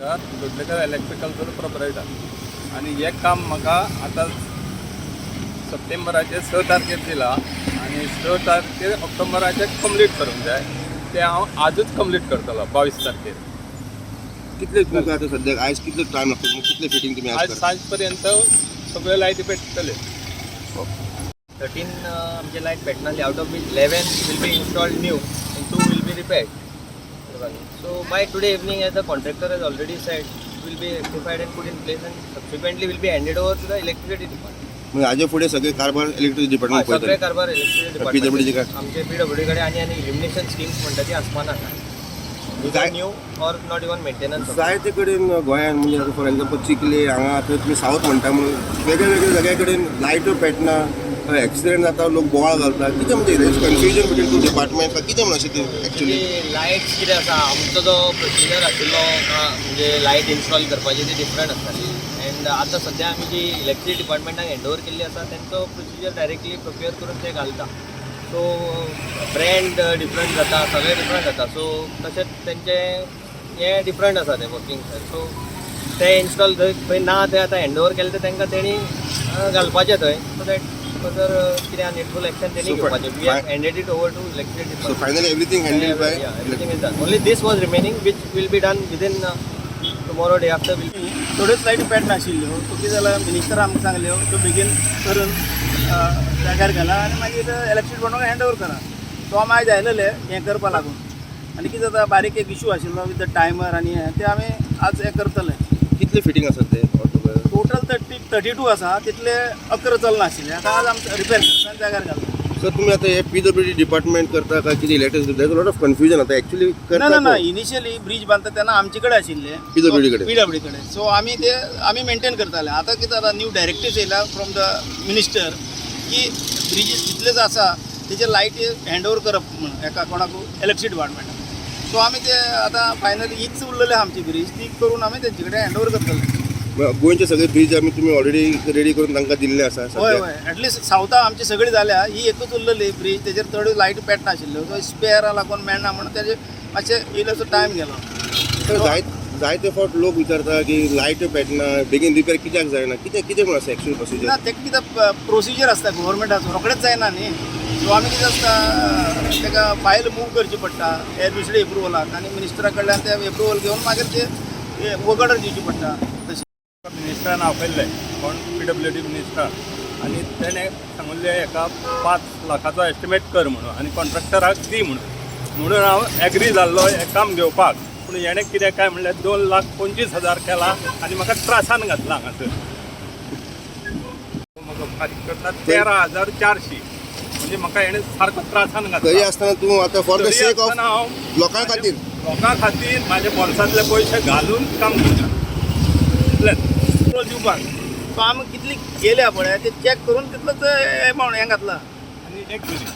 Lotlekar इलेक्ट्रिकलचो proprietor आनी हें काम म्हाका आतां सप्टेंबराचे 6 तारखेर दिलां आनी 6 तारखेर ऑक्टोबराचे कंप्लीट करूंक जाय. तें हांव आजूच कंप्लीट करतलो 22 तारखेर. कितले तुमकां आतां सद्याक आयज कितलो टायम लागतो? कितले फिटींग तुमी आज आज करता? सांज पर्यंत सगळ्यो लायटी पेट्टले. 13 आमचे light पेटनासले, out of which 11 will be installed new and two will be repaired. So by today evening, as the contractor has already said, will be rectified and put in place and subsequently will be handed over to the electricity department. म्हणजे हाजे फुडें सगळे कारभार electric department सगळे पळयतले? कारभार electricity PWD department. काय? आमचे पीडब्ल्यूडी कडेन आनी आनी इल्युमिनेशन स्किम्स म्हणटा ती आसपाना. New or not even maintenance. जायते कडेन गोंयांत, म्हणजे आतां फॉर एग्जाम्पल चिखले हांगा, आतां तुमी सावथ म्हणटा म्हणून वेगळे वेगळे जाग्या कडेन लायट्यो पेटना, एक्सिडेंट जाता, लोक बोवाळ घालता. कितें म्हणजे कन्फ्युजन बिटवीन टू डिपार्टमेंट, कितें म्हणून अशें तें एक्चुअली? लायट्स कितें आसा, आमचो जो प्रोसिजर आशिल्लो म्हणजे लायट इन्स्टॉल करपाची ती डिफरंट आसताली एंड आतां सद्या आमी जी इलेक्ट्रिसिटी डिपार्टमेंटाक हँड ओवर केल्ली आसा, तेंचो प्रोसिजर डायरेक्टली प्रोक्युअर करून ते घालता. सो ब्रँड डिफरंट जाता, सगळें डिफरंट जाता. सो तशेंच तेंचें हें डिफरंट आसा तें वर्किंग. सो ते इन्स्टॉल खंय ना ते आतां हँड ओवर केलें ते तांकां तेणी घालपाचें थंय, सो that further कितें निडफूल एक्शन तेणी So, घेवपाचें. We have handed it over to electricity. So finally everything handled by Yeah, everything is done. Only this was remaining, which will be done within tomorrow, day after. Will थोड्योच लायटी पेटनाशिल्ल्यो. So कितें जालां, minister आमकां सांगल्यो त्यो बेगीन करून जाग्यार घाला आनी मागीर इलेक्ट्रिसिटी डिपार्टमेंट हँड ओवर करा. सो आमी आयज आयलेले हें करपा लागून. आनी कितें जाता, बारीक एक इशू आशिल्लो विथ the timer आनी हें, तें आमी आज हें करतले. कितले फिटींग आसात ते altogether? Total 32 आसा. तितले 11 चलनाशिल्ले. आतां आज आमकां रिपेर करता आनी जाग्यार घालता. सर, तुमी आतां हे पीडब्ल्यूडी डिपार्टमेंट करता काय कितें electricity? There lot of confusion आतां एक्चुअली. ना. करता ना ना. कोण? इनिशियली ब्रीज बांदता तेन्ना आमचे कडेन आशिल्ले. PWD कडेन? पीडब्ल्यूडी कडेन. सो आमी ते आमी मेंटेन करताले. आतां कितें जाता, न्यू डायरेक्टिव्स येयला फ्रॉम the minister की ब्रिजीस जितलेच आसा तेजे लायटी हँड ओवर करप म्हणून एका कोणाक, इलेक्ट्रिसिटी डिपार्टमेंटाक. सो आमी ते आतां फायनली हीच उरलेली आहा आमची ब्रीज, ती करून आमी तेंचे कडेन हँड ओवर करतले. गोंयचे सगळे ब्रीज आमी तुमी ऑलरेडी रेडी करून तांकां दिल्ले आसा हय. सद्याक? हय, एटलिस्ट सावथा आमची सगळी जाल्या. ही एकूच उरलेली ब्रीज, तेजेर चड लायट पेटनाशिल्ल्यो. सो स्पेअरा लागून मेळना म्हणून तेजे मातशें इल्लोसो टायम गेलो. तर जायते फावट लोक विचारता की लायट्यो पेटना, बेगीन रिपेर कित्याक जायना? कितें कितें म्हूण आसा एक्चुअल प्रोसिजर? ना, तेका कितें प्रोसिजर आसता गव्हर्मेंटाचो, रोखडेच जायना न्ही. सो आमी कितें आसता, तेका फायल मूव करची पडटा एबीसीडी एप्रुवलाक आनी मिनिस्टरा कडल्यान ते एप्रुवल घेवन मागीर ते वर्क ऑर्डर दिवची पडटा तशें. मिनिस्टरान आपयल्लें कोण, पीडब्ल्यूडी मिनिस्टर, आनी तेणें सांगल्लें हेका 5 लाखाचो एस्टिमेट कर म्हणून आनी कॉन्ट्रॅक्टराक दी म्हणून. म्हणून हांव एग्री जाल्लो हें काम घेवपाक. पूण हेणें कितें काय म्हणल्यार 2,25,000 केला आनी म्हाका त्रासान घातला हांगासर. म्हाका फारीक करता 13,400. म्हणजे म्हाका हेणें सारको त्रासान तरी घातला. आसतना तूं आतां फॉर the तरी सेक ऑफ आसतना हांव लोकां खातीर. लोकां खातीर म्हाज्या बोल्सांतले पयशे घालून काम करता, इतलेंच. पेट्रोल दिवपाक. सो आमी कितली गेल्या पळय ते चॅक करून तितलोच एमावंट हें घातला. आनी एक मिनीट.